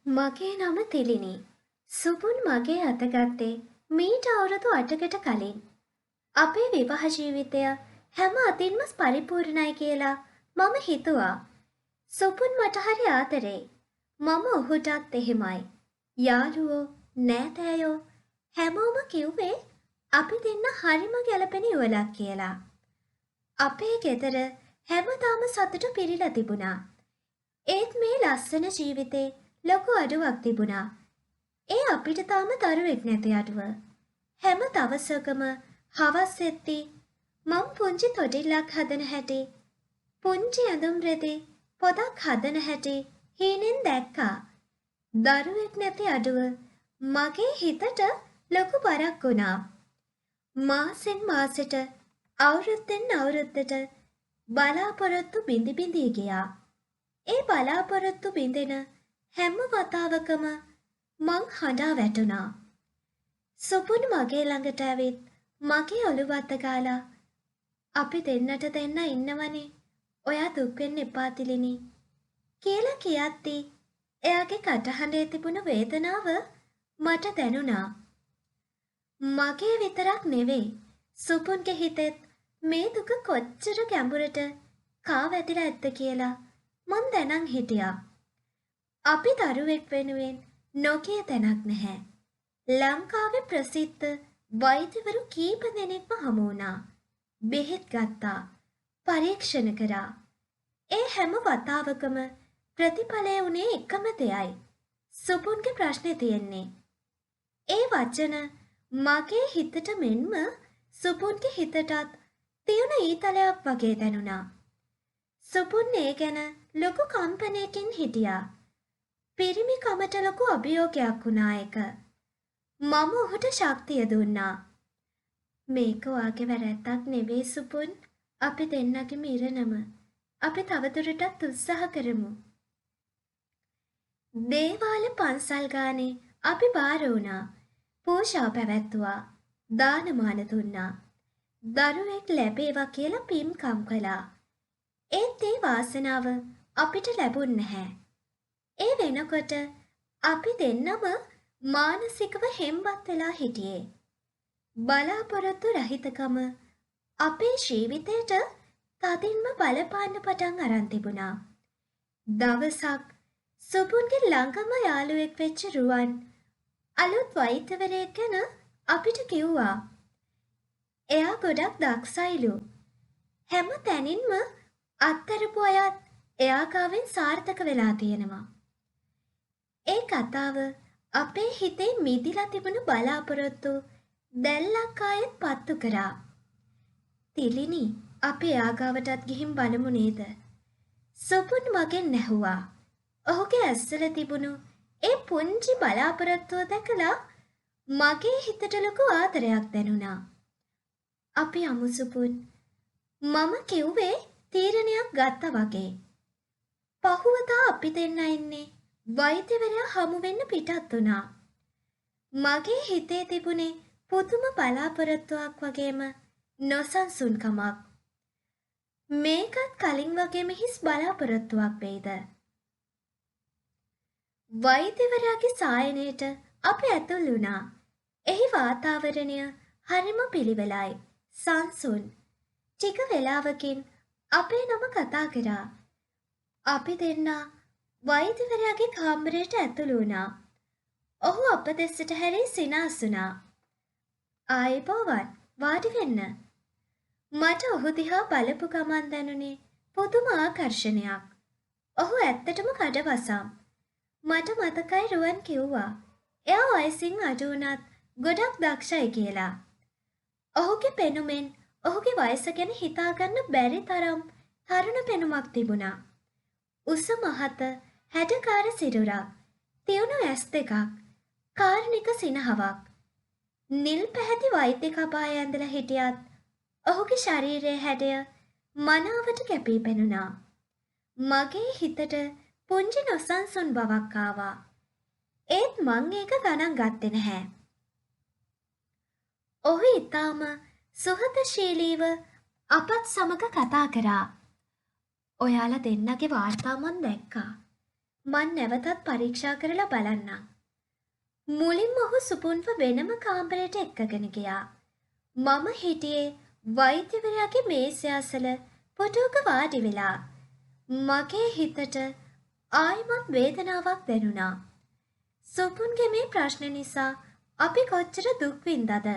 මගේ නම තිලිනි. සුපුන් මගේ අත ගත්තේ මීට අවුරුදු 8කට කලින්. අපේ විවාහ ජීවිතය හැම අතින්ම පරිපූර්ණයි කියලා මම හිතුවා. සුපුන් මට හරි ආදරෙයි. මම ඔහුටත් එහෙමයි. යාළුවෝ, නෑදෑයෝ හැමෝම කිව්වේ අපි දෙන්න හරිම ගැළපෙන යුවලක් කියලා. අපේ ගෙදර හැමදාම සතුට පිරීලා තිබුණා. ඒත් මේ ලස්සන ජීවිතේ ලොකු අඩුවක් තිබුණා. ඒ අපිට තාම දරුවෙක් නැති අඩුව. හැම දවසකම හවස් වෙද්දි මං පුංචි තොටිල්ලක් හදන හැටි, පුංචි ඇඳුම් රෙදි පොදක් හදන හැටි හීනෙන් දැක්කා. දරුවෙක් නැති අඩුව මගේ හිතට ලොකු බරක් වුණා. මාසෙන් මාසෙට, අවුරුද්දෙන් අවුරුද්දට බලාපොරොත්තු බිඳි බිඳී ගියා. ඒ බලාපොරොත්තු බිඳෙන හැම වතාවකම මං හඬා වැටුණා. සුපුන් මගේ ළඟට ඇවිත් මගේ ඔළුව අත ගාලා, අපි දෙන්නට දෙන්න ඉන්නවනේ, ඔයා දුක් වෙන්න එපා තිලිනි කියලා කියද්දි එයාගේ කටහඬේ තිබුණු වේදනාව මට දැනුණා. මගේ විතරක් නෙවෙයි, සුපුන්ගේ හිතෙත් මේ දුක කොච්චර ගැඹුරට කා වැදිලා ඇද්ද කියලා මං දැනන් හිටියා. අපි දරුවෙක් වෙනුවෙන් නොගිය තැනක් නැහැ. ලංකාවේ ප්‍රසිද්ධ වෛද්‍යවරු කීප දෙනෙක්ම හමු වුණා. බෙහෙත් ගත්තා. පරීක්ෂණ කරා. ඒ හැම වතාවකම ප්‍රතිඵලය වුණේ එකම දෙයයි. සුපුන්ගේ ප්‍රශ්නේ තියෙන්නේ. ඒ වචන මගේ හිතට මෙන්ම සුපුන්ගේ හිතටත් තියුණු ඊතලයක් වගේ දැනුණා. සුපුන් ඒ ගැන ලොකු කම්පනයකින් හිටියා. පිරිමි කමට ලොකු අභියෝගයක් වුණා ඒක. මම ඔහුට ශක්තිය දුන්නා. මේක ඔයාගේ වැරැද්දක් නෙවෙයි සුපුන්. අපි දෙන්නගේම ඉරණම. අපි තවදුරටත් උත්සාහ කරමු. දේවාල පන්සල් ගානේ අපි බාර වුණා. පූජා පැවැත්වුවා. දානමාන දුන්නා. දරුවෙක් ලැබේවා කියලා පින්කම් කළා. ඒත් ඒ වාසනාව අපිට ලැබුණ නැහැ. ඒ වෙනකොට අපි දෙන්නම මානසිකව හෙම්බත් වෙලා හිටියේ. බලාපොරොත්තු රහිතකම අපේ ජීවිතයට තදින්ම බලපාන්න පටන් අරන් තිබුණා. දවසක් සුපුන්ගේ ළඟම යාළුවෙක් වෙච්ච රුවන් අලුත් වෛද්‍යවරයෙක් ගැන අපිට කිව්වා. එයා ගොඩක් දක්ෂයිලු. හැම තැනින්ම අත්හැරපු අයත් එයා ගාවෙන් සාර්ථක වෙලා තියෙනවා. ඒ කතාව අපේ හිතේ මිදිලා තිබුණු බලාපොරොත්තු දැල්ලක් ආයෙත් පත්තු කරා. තිලිනි, අපි එයා ගාවටත් ගිහින් බලමු නේද? සුපුන් මගෙන් ඇහුවා. ඔහුගේ ඇස්වල තිබුණු ඒ පුංචි බලාපොරොත්තුව දැකලා මගේ හිතට ලොකු ආදරයක් දැනුණා. අපි යමු සුපුන්. මම කිව්වේ තීරණයක් ගත්තා වගේ. පහුවදා අපි දෙන්න ඉන්නේ වෛද්‍යවරයා හමු වෙන්න පිටත් වුණා. මගේ හිතේ තිබුණේ පුදුම බලාපොරොත්තුවක් වගේම නොසන්සුන්කමක්. මේකත් කලින් වගේම හිස් බලාපොරොත්තුවක් වෙයිද? වෛද්‍යවරයාගේ සායනයට අපි ඇතුල් වුණා. එහි වාතාවරණය හරිම පිළිවෙලයි, සංසුන්. ටික වෙලාවකින් අපේ නම කතා කරා. අපි දෙන්නා වෛද්‍යවරයාගේ කාමරයට ඇතුළු වුණා. ඔහු අප දෙසට හැරී සිනාසුණා. ආයුබෝවන්, වාඩි වෙන්න. මට ඔහු දිහා බලපු ගමන් දැනුනේ පුදුම ආකර්ෂණයක්. ඔහු ඇත්තටම කඩවසම්. මට මතකයි රුවන් කිව්වා, එයා වයසින් අඩු වුණත් ගොඩක් දක්ෂයි කියලා. ඔහුගේ පෙනුමෙන් ඔහුගේ වයස ගැන හිතාගන්න බැරි තරම් තරුණ පෙනුමක් තිබුණා. උස මහත හැඩකාර සිරුරක්, තියුණු ඇස් දෙකක්, කාරුණික සිනහවක්. නිල් පැහැති වෛද්‍ය කබාය ඇඳලා හිටියත් ඔහුගේ ශරීරයේ හැඩය මනාවට කැපී පෙනුණා. මගේ හිතට පුංචි නොසන්සුන් බවක් ආවා. ඒත් මං ඒක ගණන් ගත්තේ නැහැ. ඔහු ඊටාම සුහදශීලීව අපත් සමග කතා කරා. ඔයාලා දෙන්නගේ වාර්තා මං දැක්කා. මං නැවතත් පරීක්ෂා කරලා බලන්නම්. මුලින්ම ඔහු සුපුන්ව වෙනම කාමරයට එක්කගෙන ගියා. මම හිටියේ වෛද්‍යවරයාගේ මේසය අසල පුටුවක වාඩි වෙලා. මගේ හිතට ආයිමත් වේදනාවක් දැනුණා. සුපුන්ගේ මේ ප්‍රශ්න නිසා අපි කොච්චර දුක් විඳද?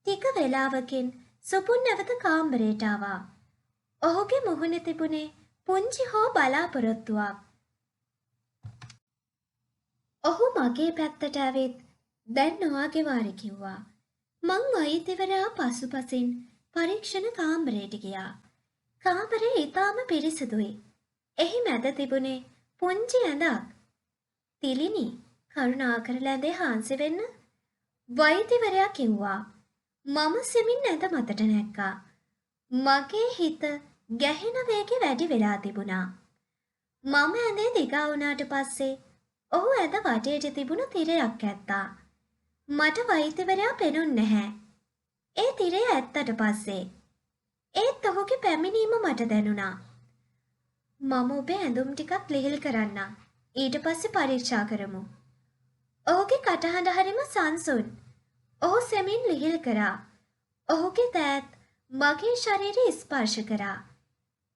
ටික වෙලාවකින් සුපුන් නැවත කාමරයට ආවා. ඔහුගේ මුහුණේ තිබුණේ පුංචි හෝ බලාපොරොත්තුවක්. ඔහු මගේ පැත්තට ඇවිත් දැන් ඔයාගේ වාරේ කිව්වා. මං වෛද්‍යවරයා පසුපසින් පරීක්ෂණ කාමරයට ගියා. කාමරේ ඊටාම පිරිසිදුයි. එහි මැද තිබුණේ පුංචි ඇඳක්. තිලිනි, කරුණාකරලා ඇඳේ හාන්සි වෙන්න. වෛද්‍යවරයා කිව්වා. මම සෙමින් ඇඳ මතට නැග්ගා. මගේ හිත ගැහෙන වේගෙ වැඩි වෙලා තිබුණා. මම ඇඳේ දිගා වුණාට පස්සේ ඔහු ඇඳ වටේට තිබුණු තිරයක් ඇත්තා. මට වෛද්‍යවරයා පෙනුන්නේ නැහැ. ඒ තිරය ඇත්තට පස්සේ ඒත් ඔහුගේ පැමිණීම මට දැනුණා. මම ඔබේ ඇඳුම් ටිකක් ලිහිල් කරන්නම්. ඊට පස්සේ පරීක්ෂා කරමු. ඔහුගේ කටහඬ හරිම සංසුන්. ඔහු සෙමින් ලිහිල් කරා. ඔහුගේ දෑත් මගේ ශරීරය ස්පර්ශ කරා.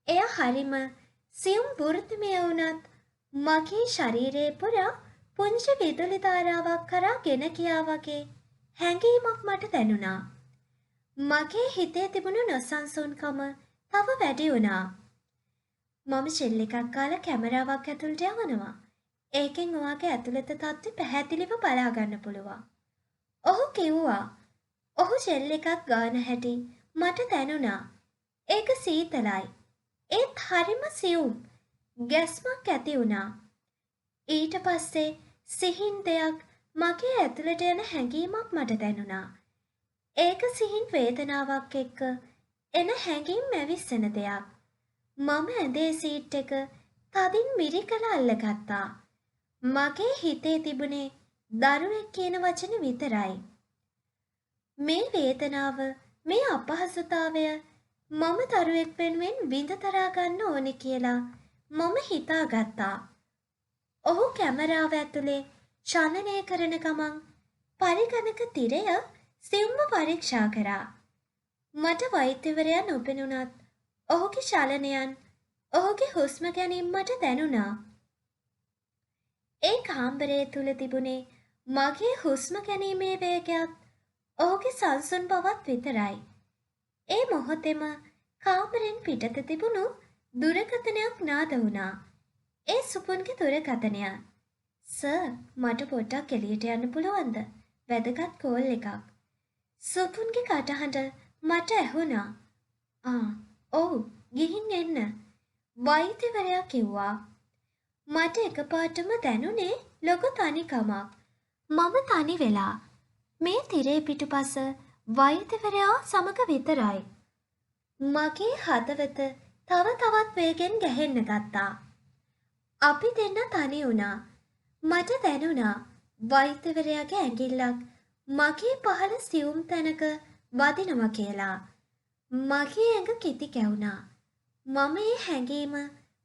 එය හරිම සියුම් වෘත්තමය වුණත් මගේ ශරීරයේ පුරා පුංචි විදුලි ධාරාවක් කරා ගෙන ගියා වගේ හැඟීමක් මට දැනුණා. මගේ හිතේ තිබුණු නොසන්සුන්කම තව වැඩි වුණා. මම ජෙල් එකක් ගාලා කැමරාවක් ඇතුළට යවනවා. ඒකෙන් ඔයාගේ ඇතුළත තත්ත්වය පැහැදිලිව බලා ගන්න පුළුවන්. ඔහු කිව්වා. ඔහු ජෙල් එකක් ගාන හැටි මට දැනුණා. ඒක සීතලයි. ඒත් හරිම සියුම්. ගැස්මක් ඇති වුණා. ඊට පස්සේ සිහින් දෙයක් මගේ ඇතුළට යන හැඟීමක් මට දැනුණා. ඒක සිහින් වේදනාවක් එක්ක එන හැඟීම් ඇවිස්සෙන දෙයක්. මම ඇඳේ සීට් එක තදින් මිරිකලා අල්ලගත්තා. මගේ හිතේ තිබුණේ දරුවෙක් කියන වචන විතරයි. මේ වේදනාව, මේ අපහසුතාවය මම දරුවෙක් වෙනුවෙන් විඳ දරා ගන්න ඕනේ කියලා මම හිතාගත්තා. ඔහු කැමරාව ඇතුලේ චලනය කරන ගමන් පරිගණක තිරය සියුම්ව පරීක්ෂා කරා. මට වෛද්‍යවරයා නොපෙනුනත් ඔහුගේ චලනයන්, ඔහුගේ හුස්ම ගැනීම මට දැනුණා. ඒ කාමරය තුල තිබුණේ මගේ හුස්ම ගැනීමේ වේගයත් ඔහුගේ සංසුන් බවත් විතරයි. ඒ මොහොතේම කාමරෙන් පිටත තිබුණු දුරකථනයක් නාද වුණා. ඒ සුපුන්ගේ දුරකථනය. සර්, මට පොඩ්ඩක් එළියට යන්න පුළුවන්ද? වැදගත් කෝල් එකක්. සුපුන්ගේ කටහඬ මට ඇහුණා. ආ, ඔව්, ගිහින් එන්න. වෛද්‍යවරයා කිව්වා. මට එකපාරටම දැනුනේ ලොකු තනිකමක්. මම තනි වෙලා. මේ තිරේ පිටුපස වෛද්‍යවරයා සමග විතරයි. මගේ හදවත තව තවත් වේගෙන් ගැහෙන්න ගත්තා. අපි දෙන්න තනි වුණා. මට දැනුණා වෛද්‍යවරයාගේ ඇඟිල්ලක් මගේ පහළ සියුම් තැනක වදිනවා කියලා. මගේ ඇඟ කිති කැවුණා. මම ඒ හැඟීම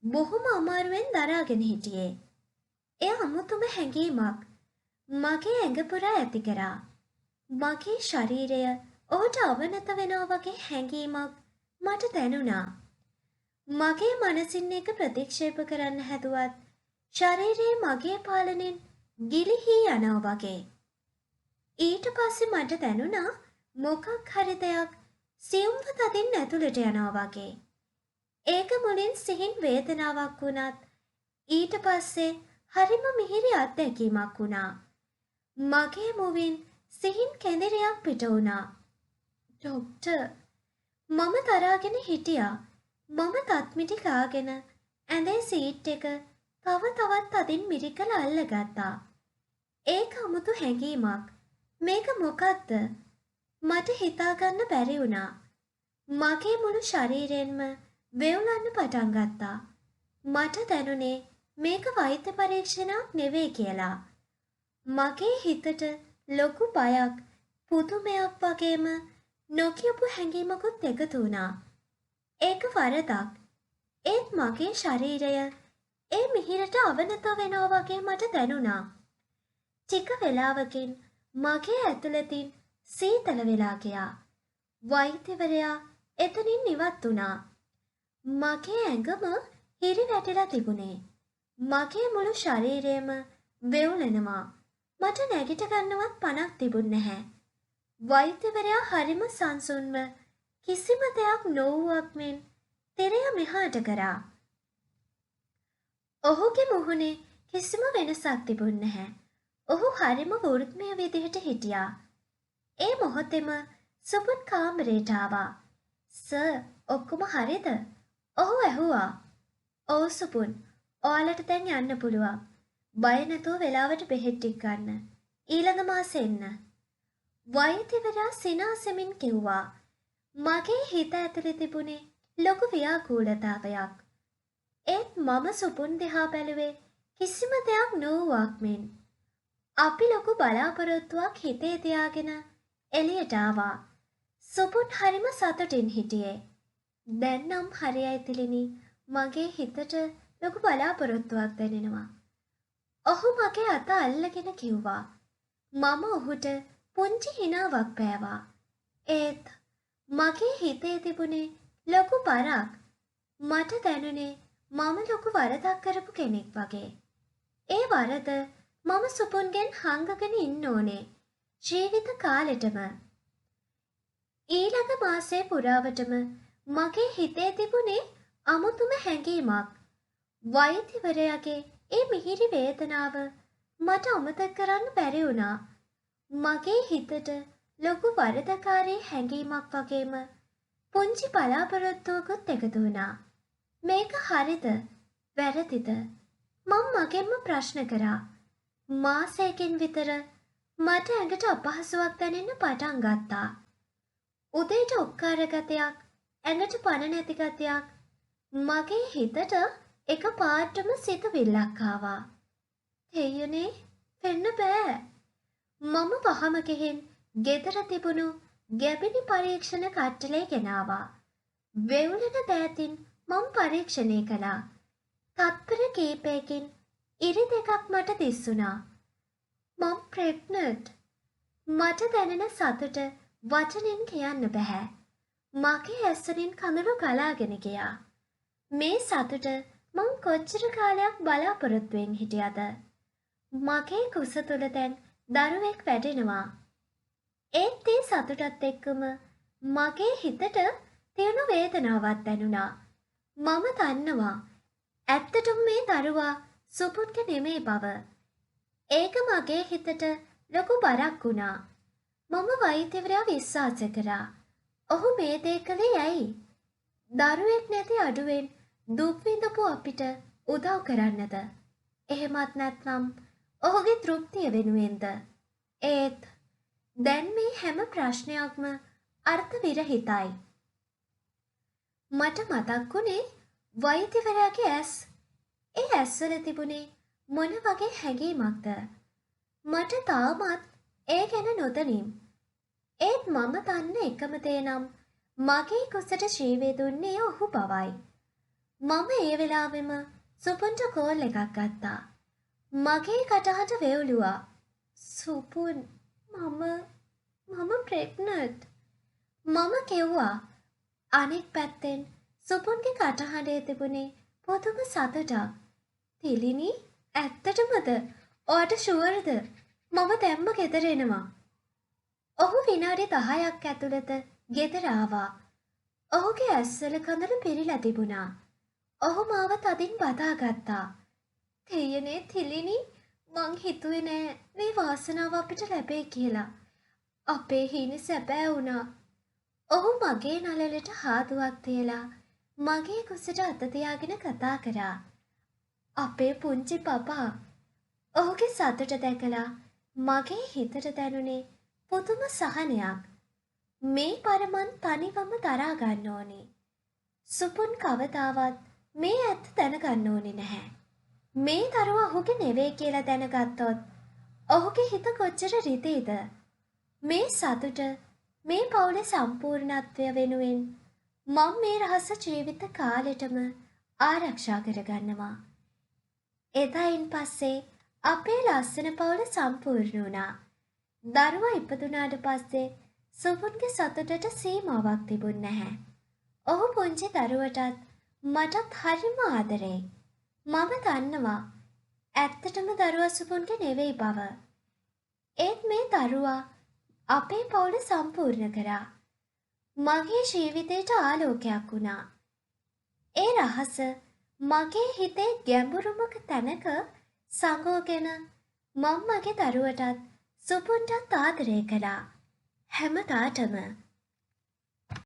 බොහොම අමාරුවෙන් දරාගෙන හිටියේ. එය අමුතුම හැඟීමක්. මගේ ඇඟ පුරා ඇති කරා. මගේ ශරීරය ඔහුට අවනත වෙනවා වගේ හැඟීමක් මට දැනුණා. මගේ මනසින් ඒක ප්‍රතික්ෂේප කරන්න හැදුවත් ශරීරයේ මගේ පාලනයෙන් ගිලිහී යනවා වගේ. ඊට පස්සේ මට දැනුණා මොකක් හරි දෙයක් සියුම්ව තදින් ඇතුළට යනවා වගේ. ඒක මුලින් සිහින් වේදනාවක් වුණත් ඊට පස්සේ හරිම මිහිරි අත්දැකීමක් වුණා. මගේ මුවින් සිහින් කැඳිරියක් පිට වුණා. ඩොක්ටර්, මම තරහාගෙන හිටියා. මම තත්මිටි කාගෙන ඇඳේ සීට් එක තව තවත් තදින් මිරිකලා අල්ලගත්තා. ඒක අමුතු හැඟීමක්. මේක මොකක්ද? මට හිතාගන්න බැරි වුණා. මගේ මුළු ශරීරයෙන්ම වෙවුලන්න පටන් ගත්තා. මට දැනුනේ මේක වෛද්‍ය පරීක්ෂණයක් නෙවෙයි කියලා. මගේ හිතට ලොකු බයක්, පුදුමයක් වගේම නොකියපු හැඟීමකුත් එකතු වුණා. ඒක වරදක්. ඒත් මගේ ශරීරය ඒ මිහිරට අවනත වෙනවා වගේ මට දැනුණා. ටික වෙලාවකින් මගේ ඇතුළතින් සීතල වෙලා ගියා. වෛද්‍යවරයා එතනින් ඉවත් වුණා. මගේ ඇඟම හිරි වැටිලා තිබුණේ. මගේ මුළු ශරීරයම වෙවුලනවා. මට නැගිට ගන්නවත් පණක් තිබුණ නැහැ. වෛද්‍යවරයා හරිම සංසුන්ව කිසිම දෙයක් නොවුවක් මෙන් තිරය මෙහාට කරා. ඔහුගේ මුහුණේ කිසිම වෙනසක් තිබුණ නැහැ. ඔහු හරිම වෘත්මය විදිහට හිටියා. ඒ මොහොතේම සුපුන් කාමරේට ආවා. සර්, ඔක්කොම හරිද? ඔහු ඇහුවා. ඔව් සුපුන්, ඔයාලට දැන් යන්න පුළුවන්. බය නැතුව වෙලාවට බෙහෙත් ටික ගන්න. ඊළඟ මාසෙ එන්න. වෛද්‍යවරයා සිනාසෙමින් කිව්වා. මගේ හිත ඇතුලේ තිබුණේ ලොකු ව්‍යාකූලතාවයක්. ඒත් මම සුපුන් දිහා බැලුවේ කිසිම දෙයක් නොවුවක් මෙන්. අපි ලොකු බලාපොරොත්තුවක් හිතේ තියාගෙන එළියට ආවා. සුපුන් හරිම සතුටින් හිටියේ. දැන් නම් හරියයි තිලිනි, මගේ හිතට ලොකු බලාපොරොත්තුවක් දැනෙනවා. ඔහු මගේ අත අල්ලගෙන කිව්වා. මම ඔහුට පුංචි හිනාවක් පෑවා. ඒත් මගේ හිතේ තිබුණේ ලොකු බරක්. මට දැනුනේ මම ලොකු වරදක් කරපු කෙනෙක් වගේ. ඒ වරද මම සුපුන්ගෙන් හංගගෙන ඉන්න ඕනේ ජීවිත කාලෙටම. ඊළඟ මාසේ පුරාවටම මගේ හිතේ තිබුණේ අමුතුම හැඟීමක්. වෛද්‍යවරයාගේ ඒ මිහිරි වේදනාව මට අමතක කරන්න බැරි වුණා. මගේ හිතට ලොකු වරදකාරී හැඟීමක් වගේම පුංචි බලාපොරොත්තුවකුත් එකතු වුණා. මේක හරිද වැරදිද මං මගෙන්ම ප්‍රශ්න කරා. මාසයකින් විතර මට ඇඟට අපහසුවක් දැනෙන්න පටන් ගත්තා. උදේට ඔක්කාර ගතියක්, ඇඟට පණ නැති ගතියක්. මගේ හිතට එක පාටම සිතුවිල්ලක් ආවා. තෙයනේ වෙන්න බෑ. මම වහම ගිහින් ගෙදර තිබුණු ගැබිනි පරීක්ෂණ කට්ටලේ ගෙනාවා. වෙවුලන දෑතින් මම පරීක්ෂණය කළා. තත්පර කීපයකින් ඉරි දෙකක් මට දිස්සුණා. මම ප්‍රෙග්නන්ට්. මට දැනෙන සතුට වචනෙන් කියන්න බැහැ. මගේ ඇස්වලින් කඳුළු ගලාගෙන ගියා. මේ සතුට මං කොච්චර කාලයක් බලාපොරොත්තුවෙන් හිටියද? මගේ කුස තුල දැන් දරුවෙක් වැඩෙනවා. ඒත් ඒ සතුටත් එක්කම මගේ හිතට තියුණු වේදනාවක් දැනුණා. මම දන්නවා ඇත්තටම මේ දරුවා සුපුන්ගේ නෙමෙයි බව. ඒක මගේ හිතට ලොකු බරක් වුණා. මම වෛද්‍යවරයා විශ්වාස කරා. ඔහු මේ දේ කළේ ඇයි? දරුවෙක් නැති අඩුවෙන් දුක් විඳපු අපිට උදව් කරන්නද? එහෙමත් නැත්නම් ඔහුගේ තෘප්තිය වෙනුවෙන්ද? ඒත් දැන් මේ හැම ප්‍රශ්නයක්ම අර්ථ විරහිතයි. මට මතක් වුණේ වෛද්‍යවරයාගේ ඇස්. ඒ ඇස්වල තිබුණේ මොන වගේ හැඟීමක්ද? මට තාමත් ඒ ගැන නොදනිම්. ඒත් මම දන්න එකම දේ නම් මගේ කුසට ජීවය දුන්නේ ඔහු බවයි. මම ඒ වෙලාවෙම සුපුන්ට කෝල් එකක් ගත්තා. මගේ කටහඬ වෙවුලුවා. සුපුන්, මම ප්‍රෙග්නන්ට්. මම කිව්වා. අනෙක් පැත්තෙන් සුපුන්ගේ කටහඬේ තිබුණේ පුදුම සතුටක්. තිලිනි, ඇත්තටමද? ඔයාට ෂුවර්ද? මම දැම්ම ගෙදර එනවා. ඔහු විනාඩි 10ක් ඇතුළත ගෙදර ආවා. ඔහුගේ ඇස්වල කඳුළු පිරීලා තිබුණා. ඔහු මාව තදින් බදාගත්තා. තෙයනේ තිලිනි, මං හිතුවේ නෑ මේ වාසනාව අපිට ලැබෙයි කියලා. අපේ හීන සැබෑ වුණා. ඔහු මගේ නළලට හාදුවක් තියලා මගේ කුසට අත තියාගෙන කතා කරා. අපේ පුංචි පපා. ඔහුගේ සතුට දැකලා මගේ හිතට දැනුනේ පුදුම සහනයක්. මේ බර මං තනිවම දරා ගන්න ඕනේ. සුපුන් කවදාවත් මේ ඇත්ත දැනගන්න ඕනේ නැහැ. මේ දරුවා ඔහුගේ නෙවෙයි කියලා දැනගත්තොත් ඔහුගේ හිත කොච්චර රිදෙයිද? මේ සතුට, මේ පවුලේ සම්පූර්ණත්වය වෙනුවෙන් මං මේ රහස ජීවිත කාලෙටම ආරක්ෂා කරගන්නවා. එදායින් පස්සේ අපේ ලස්සන පවුල සම්පූර්ණ වුණා. දරුවා ඉපදුනාට පස්සේ සුපුන්ගේ සතුටට සීමාවක් තිබුණ නැහැ. ඔහු පුංචි දරුවටත් මටත් හරිම ආදරෙයි. මම දන්නවා ඇත්තටම දරුවා සුපුන්ගේ නෙවෙයි බව. ඒත් මේ දරුවා අපේ පවුල සම්පූර්ණ කරා. මගේ ජීවිතේට ආලෝකයක් වුණා. ඒ රහස මගේ හිතේ ගැඹුරුමක තැනක සඟවගෙන මං මගේ දරුවටත් සුපුන්ටත් ආදරය කළා. හැමදාටම.